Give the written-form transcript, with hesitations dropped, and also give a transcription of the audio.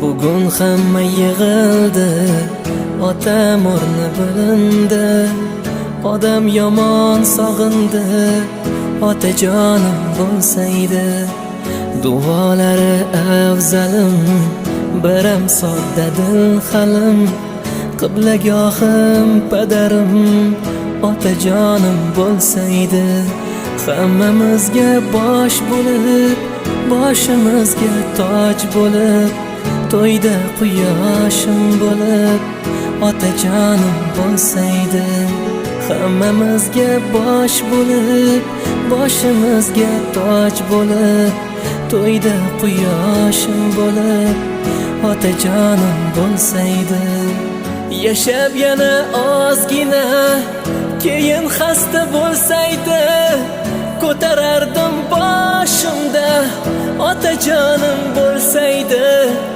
Bugun hamma yig'ildi, otam o'rni bilindi. Odam yomon sog'indi, otajonim bo'lsaydi. Duolari afzalim, biram sodda dil halim. Qiblagohim padarim, otajonim bo'lsaydi. Hammamizga bosh bo'lib, boshimizga toj bo'lib, to'yda quyoshim bo'lib, otajonim bo'lsaydi. Hammamizga bosh bo'lib, boshimizga toj bo'lib, to'yda quyoshim bo'lib, otajonim bo'lsaydi. Yashab yana ozgina, keyin xasta bo'lsaydi, ko'tarardim boshimda, otajonim bo'lsaydi.